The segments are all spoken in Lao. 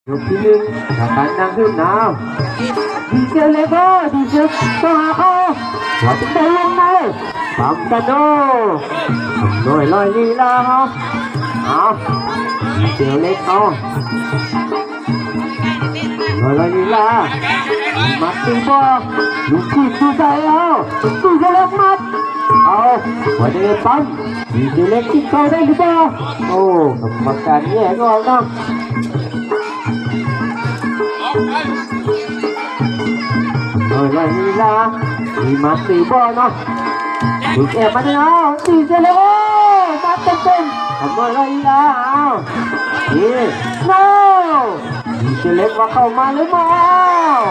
ຍົກທີໜຶ່ງ ທາງການນຳຂຶ້ນນຳ ດີເຈເລັກເອີຍ ດີເຈເລັກ ເຂົ້າຫາເຂົາ ວ່າຈະໄດ້ວົງໃນ ປ້ຳກັນເນາະ ໜ້ອຍລອຍລີລາເຮົາ ເອົາ ດີເຈເລັກເຮົາ ໜ້ອຍລອຍລີລາ ມັດຕີບໍ່ ລູກທີບຢູ່ໃສ ເອົາ ດີເຈເລັກມັດ ເອົາ ວ່າຈະໄດ້ປ້ຳ ດີເຈເລັກກິນເຂົ້າໄດ້ຫຼືບໍ່? ໂອ້ ກຳມະການແຍກອອກເນາະ ເອົາໄວ້ ເອົາໄວ້ ມີເວລາ ມີໝັດ ມີບໍ່ເນາະ ຖືກແອບມາແລ້ວ ດີເຈເລັກ ໂອ້ ໝັດເຕັມໆ ເອົາໄວ້ ເອົາໄວ້ ມີເວລາ ເອົາ ນີ້ ໂນ ດີເຈເລັກວ່າເຂົ້າມາຫຼືບໍ່? ເອົາ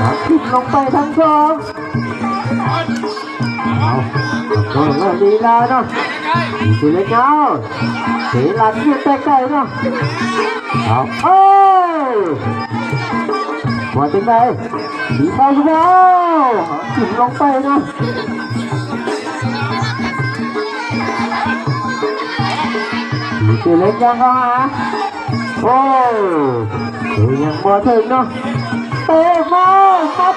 ມາຖິ້ມລົງໄປທັງສອງ ເອົາ ເອົາ ເອົາ ເອົາ ລີລາເນາະ ດີເຈເລັກເອົາ ເຕະຫຼັງຢູ່ໃກ້ໆເນາະ ເອົາ ເອີ ວ່າຈັ່ງໃດ ດີເຂົ້າຢູ່ບໍ່? ຖິ້ມລົງໄປເນາະ ດີເຈເລັກຍ່າງເຂົ້າຫາ ໂອ້ ເອີ ຍັງບໍ່ເຖິງເນາະ ເຕະມາ ມັດ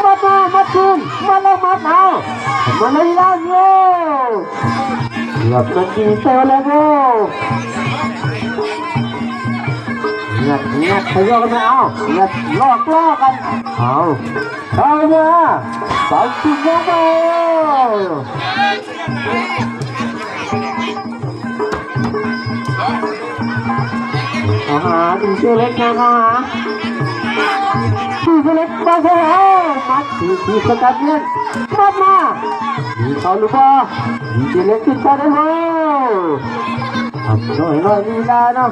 ມັດມາ ມັດຄືນ ມັດແລ້ວມັດ ເອົາ ມັດແລ້ວອີກແລ້ວ ໂອ້ ເກືອບມັນດີເຊວແລ້ວ ໂອ້ ງຽດ ງຽດ ຂະຫຍໍ້ກັນ ເອົາ ງຽດ ຫຼອກລ້ອກັນ ເອົາ ເຂົ້າມາ ເອົາ ເອົາ ເອົາ ເຂົ້າຫາດີເຈເລັກນະ ເຂົ້າຫາດີເຈເລັກ ມາເຂົ້າຫາ ມັດ ທີ່ສະກັດເງິນ ມັດມາ ມີເຂົ້າຫຼືບໍ່? ດີເຈເລັກຕິດຕໍ່ໄດ້ບໍ່? ອຳນວຍ ນ້ອຍລີລາເນາະ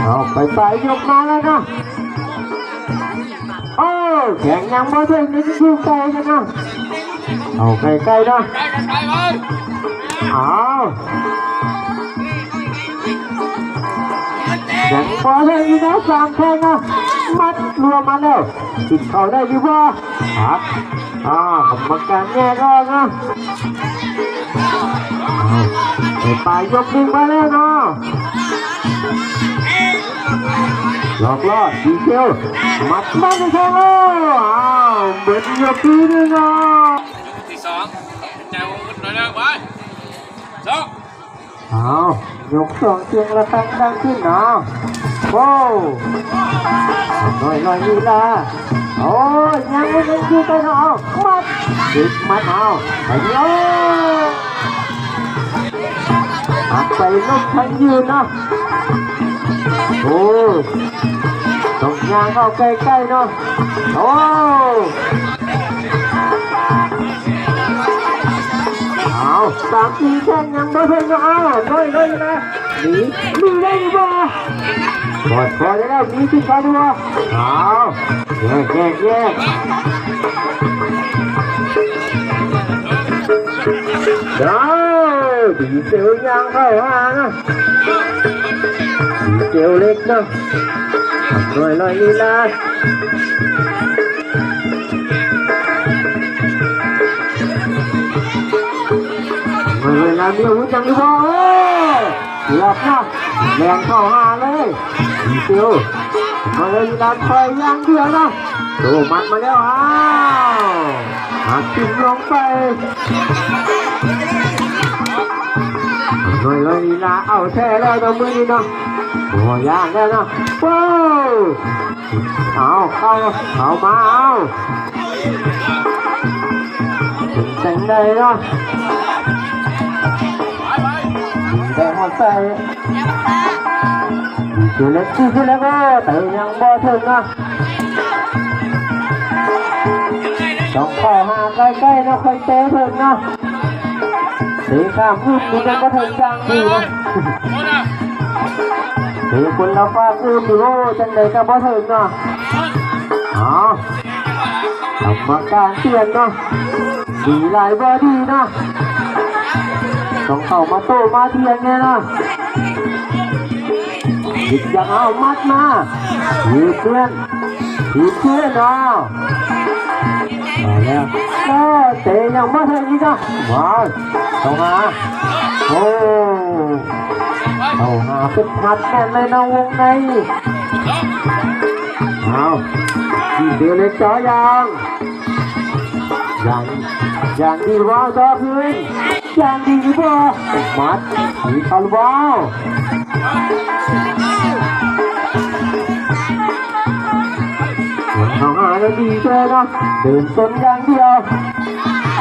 ເອົາ ໄປ ໄປ ຍົກມາແລ້ວເນາະ ໂອ້ ແຂງຍັງບໍ່ເຖິງ ຍັງຢູ່ໄກກັນເນາະ ເອົາໃກ້ໆເນາະ ເອົາ ຍັງບໍ່ເຖິງອີກເນາະ ສາມແຂງເນາະ ມັດລວມມາແລ້ວ ກິນເຂົ້າໄດ້ຫຼືບໍ່? ເອົາ ກຳມະການແຍກອອກເນາະ ເອົາ ໄປ ໄປ ຍົກໜຶ່ງມາແລ້ວເນາະ ຫຼອກລອດ ດີເຊວ ມັດ ມັດໃຫ້ເຂົາ ເອົາ ເບິດຍົກທີໜຶ່ງເນາະ ທີສອງ ແຈວໜ້ອຍໜຶ່ງໄປ ສອງ ເອົາ ຍົກສອງ ສຽງລະຄັງດັງຂຶ້ນເນາະ ໂອ້ ນ້ອຍ ນ້ອຍ ລີລາ ໂອ້ຍ ຍັງ ຍັງຢູ່ໄກເນາະ ເອົາ ມັດ ຕິດມັດ ເອົາ ໄປເລີຍ ຫັກໄປລົບທັນຢືນເນາະ ໂອ້ ຕ້ອງຍ່າງເຂົ້າໃກ້ໆເນາະ ໂອ້ ເອົາ ສາມສີ່ແຂ້ງຍັງບໍ່ເຖິງເນາະ ເອົາ ນ້ອຍ ນ້ອຍ ນະ ໜີ ໜີໄດ້ຫຼືບໍ່? ບໍ່ ບໍ່ໄດ້ແລ້ວ ໜີຂຶ້ນໄປດີກວ່າ ເອົາ ແຍກ ແຍກ ແຍກ ເອົາ ດີເຊວຍ່າງເຂົ້າຫານະ ດີເຊວເລັກເນາະ ນ້ອຍ ນ້ອຍ ລີລາ ເວລາມີອາວຸດຫຍັງຢູ່ບໍ່? ເອີ ເກືອບເນາະ ແລ່ນເຂົ້າຫາເລີຍ ດີເຊວ ກໍເລີຍມີການປ່ອຍຢ່າງດຽວເນາະ ໂຕມັດມາແລ້ວ ອ້າວ ຫັກຖິ້ມລົງໄປ ນ້ອຍ ນ້ອຍ ລີລາ ເອົາແທ້ແລ້ວເນາະ ມື້ນີ້ເນາະ ບໍ່ຢ້ານແລ້ວເນາະ ໂອ້ ເອົາ ເຂົ້າ ເຂົ້າມາ ເອົາ ເປັນຈັ່ງໃດເນາະ ຍິງໄດ້ຮອດໃສ ດີເຈເລັກ ດີເຈເລັກ ໂອ້ ເຕະຍັງບໍ່ເຖິງເນາະ ຕ້ອງເຂົ້າຫາໃກ້ໆເນາະ ຄ່ອຍເຕະເຖິງເນາະ ເຕະຂ້າມລຸ່ມນີ້ຍັງບໍ່ເຖິງຢ່າງດີເນາະ ເຕະຄົນລະຟາກລຸ່ມນີ້ ໂອ້ ຈັ່ງໃດກໍບໍ່ເຖິງເນາະ ເອົາ ກຳມະການປ່ຽນເນາະ ດີຫຼາຍບໍ່ດີເນາະ ຕ້ອງເຂົ້າມາໂຕ້ມາຖຽງແນ່ເນາະ ຫຍິບຢາກເອົາມັດມາ ຫຍິບເພື່ອນ ຫຍິບເພື່ອນເນາະ ເອົາແລ້ວ ໂອ້ ເຕະຍັງບໍ່ເຖິງອີກເນາະ ວ້າວ ເຂົ້າຫາ ໂອ້ ເຂົ້າຫາເປັນພັດແໜ້ນເລີຍເນາະ ວົງໃນ ເອົາ ດີເຈເລັກເຈາະຢາງ ຢາງ ຢາງດີບໍ່ ເຈາະຄືນ ຢາງດີບໍ່ ມັດ ມີເຂົ້າຫຼືບໍ່? ເຂົ້າຫາແລ້ວດີເດີເນາະ ເດີນຊົນຢ່າງດຽວ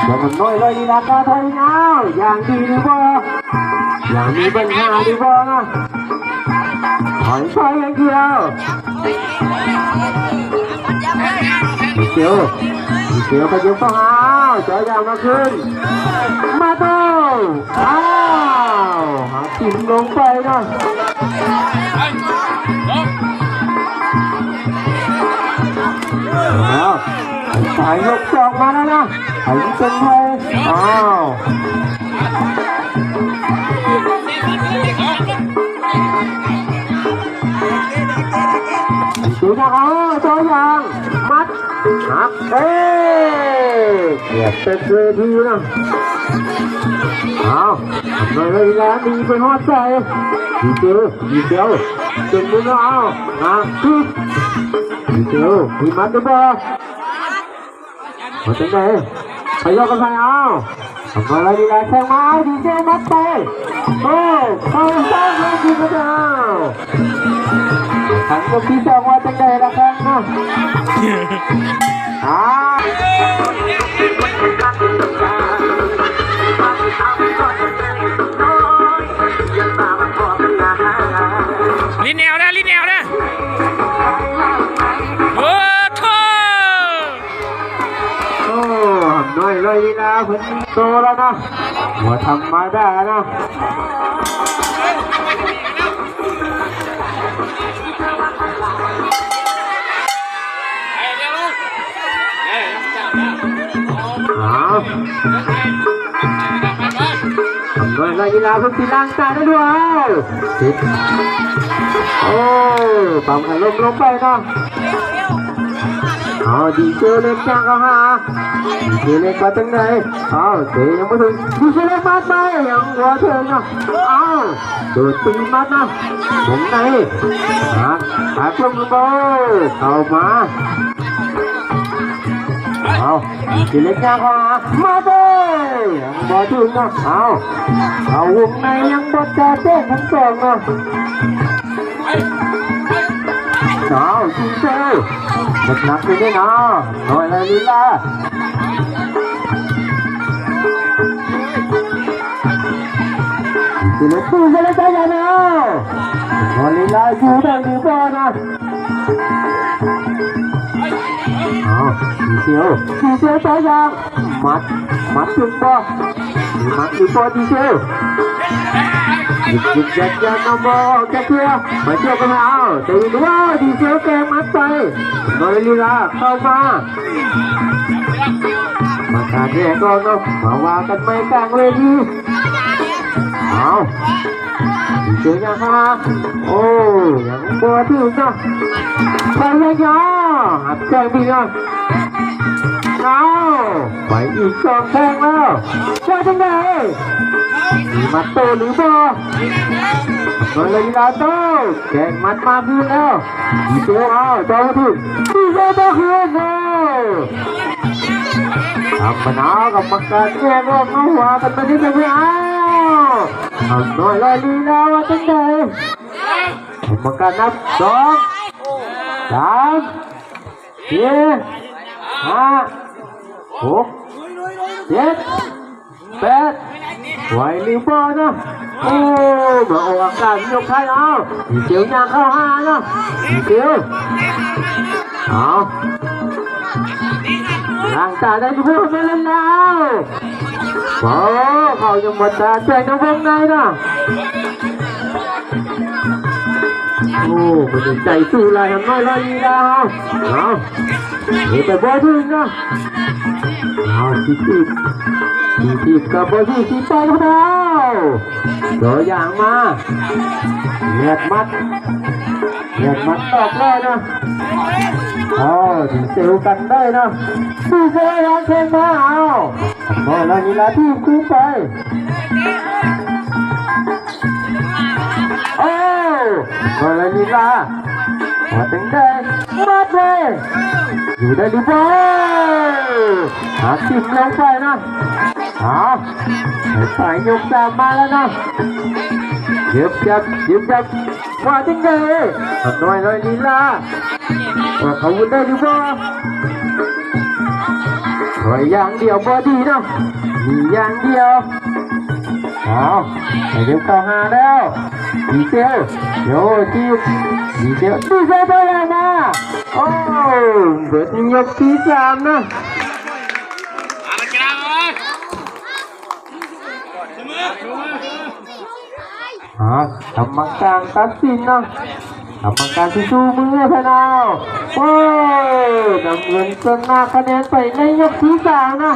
ຢ່າງໜ້ອຍໄວ້ນີ້ລະກະຖອຍຍາວ ຢ່າງດີຫຼືບໍ່? ຢ່າມີບັນຫາຫຼືບໍ່ນະ? ຖອຍ ຖອຍຢ່າງດຽວ ດີເຊວ ດີເຊວໄປຢືມເຂົ້າຫາ ເຈາະຢາງມາຄືນ ມາໂຕ ອ້າວ ຫາຖິ້ມລົງໄປນະ ເອົາ ສາຍຍົກສອກມາແລ້ວນະ ໃຫ້ເປັນໄປ ອ້າວ ເຈຍາງ ເອົາ ເຈາະຢາງ ມັດ ຫັກ ເອີ ເກືອບເຕັມເວທີນະ ເອົາ ທຳໄດ້ເວລາໜີໄປຮອດໃສ ດີເຊວ ດີເຊວ ເປັນມືເອົາ ນະ ດີເຊວ ມີມັດຫຼືບໍ່? ວ່າຈັ່ງໃດ ຂະຫຍັບກັນໄປ ເອົາ ທຳໄດ້ເວລາ ແຂ້ງມາ ເອົາ ດີເຊວ ມັດໄປ ໂອ້ ເຂົ້າທາງເລີຍ ດີເຊວ ເອົາ ຄັ້ງທີສອງ ວ່າຈັ່ງໃດລະ ຄັ້ງເນາະ ອ້າ ຫຼິ້ນແອວເດີ ຫຼິ້ນແອວເດີ ໂອ້ໂທ້. ໂອ້ ຫຳນ້ອຍລອຍລີລາເພິ່ນໂຕແລ້ວນະ ບໍ່ທຳມະດານະ ເອົາ ຫຳນ້ອຍລອຍລີລາເພິ່ນຊິລ້າງຕາໄດ້ດ້ວຍ ໂອ້ ປ້ຳອາລົມລົງໄປເນາະ. ເອົາ ດີເຈເລັກຍ່າງເຂົ້າຫາ ດີເຈເລັກວ່າຈັ່ງໃດ ເອົາ ເຕະຍັງບໍ່ເຖິງ ດີເຈເລັກມາໃສ່ຍັງບໍ່ເຖິງນະ ເອົາ ໂດດຕີໝັດນະ ວົງໃນ ຫາ ຫາກົງໂບເຂົ້າມາ ເອົາ ດີເຈເລັກຍ່າງເຂົ້າຫາ ມາເຕ ຍັງບໍ່ເຖິງນະ ເອົາ ເຂົ້າວົງໃນຍັງບໍ່ຈະເຕະທັງສອງນະ. ເອົາ ຈິງເຊີ ໜັກໆຢູ່ເດ້ນະ ນ້ອຍລາລີລາ ຊິເລີຍ ຊິເລີຍ ໃຈຢ່ານະ ນ້ອຍລາລີລາຢູ່ໄດ້ຫຼືບໍ່ນະ ເອົາ ດີເຊວ ດີເຊວ ໃຈຢ່າ ມັດ ມັດຖືກບໍ່ ມັດຖືກບໍ່ ດີເຊວ ຍຶກໆ ຍັກໆ ເອົາບໍ່ອອກຈັກເທື່ອ ມາຊ່ວຍກັນເອົາ ແຕ່ວ່າດີເຊວແກງມັດໄປ ນ້ອຍລາລີລາເຂົ້າມາ ມາການແຍກອອກເນາະ ມາວ່າກັນໃໝ່ກາງເວທີ ເອົາ ດີເຊວຍັງຫາ ໂອ້ ຍັງບໍ່ຖືກເນາະ ພະຍາຍາມ ຮັບແຂ້ງດີເນາະ ເອົາ ໄປອີກສອງແຂ້ງແລ້ວ ວ່າຈັ່ງໃດ ມີມັດໂຕຫຼືບໍ່ ນ້ອຍລາລີລາໂຕ ແກງມັດມາຄືນແລ້ວ ດີເຊວ ເອົາ ເຈົ້າທີ່ ດີເຊວ ເຈົ້າຄືນ ເອົາ ທຳມະດາ ກຳມະການແຍກອອກມາວ່າກັນໄປນີ້ ເອົາ ເອົາ ນ້ອຍລາລີລາວ່າຈັ່ງໃດ ກຳມະການນັບ ສອງ ສາມ ສີ່ ຫ້າ ຫົກ ເຈັດ ແປດ ໄຫວຫຼືບໍ່ເນາະ ໂອ້ ມາອອກອາການຍົກທ້າຍ ເອົາ ດີເຊວຍ່າງເຂົ້າຫາເນາະ ດີເຊວ ເອົາ ລ້າງຕາໄດ້ຢູ່ບໍ່ ແມ່ນແລ້ວ ໂອ້ ເຂົາຍັງບໍ່ຕາແຈງນຳວົງໃນນະ ໂອ້ ມັນໃຈສູ້ຫຼາຍ ຫຳນ້ອຍລາລີລາ ເອົາ ເຮັດໄປບໍ່ຖືກນະ ເອົາ ຊິຕີບ ຊິຕີບກັບບໍ່ຖືກ ຊິໄປແລ້ວ ເຈາະຢາງມາ ແນບມັດ ແນບມັດຕອກເລີຍນະ ເອົາ ດີເຊວກັນໄດ້ນະ ດີເຊວຫາງແຂ້ງມາ ເອົາ ເອົາ ລາລີລາຖີບຄືນໄປ ໂອ້ ກໍລະນິລາ ວ່າຈັ່ງໃດ ມາເລີຍ ຢູ່ໄດ້ຫຼືບໍ່? ຫາຖິ້ມລົງໄປນະ ເອົາ ໄປຍົກສາມມາແລ້ວນະ ຍຶບຍັບ ຍຶບຍັບ ວ່າຈັ່ງໃດ? ຂ້ານ້ອຍລອຍລີລາ ວ່າເຂົາວຸ້ນໄດ້ຫຼືບໍ່? ຂ້ອຍຢ່າງດຽວບໍ່ດີນະ ມີຢ່າງດຽວ ເອົາ ໃຫ້ເຂົ້າຫາແລ້ວ ດີເຊວ ໂຍ ຈີບ ດີເຊວ ດີເຊວໄປແລ້ວນະ ໂອ້ ເບິດຍົກທີສາມນະ ອ່າ ກຳມະການຕັດສິນເນາະ ກຳມະການຊິຊູມືໃຫ້ພະນາວ ໂອ້ ນ້ຳເງິນຊົນນະຄະແນນໄປໃນຍົກທີສາມນະ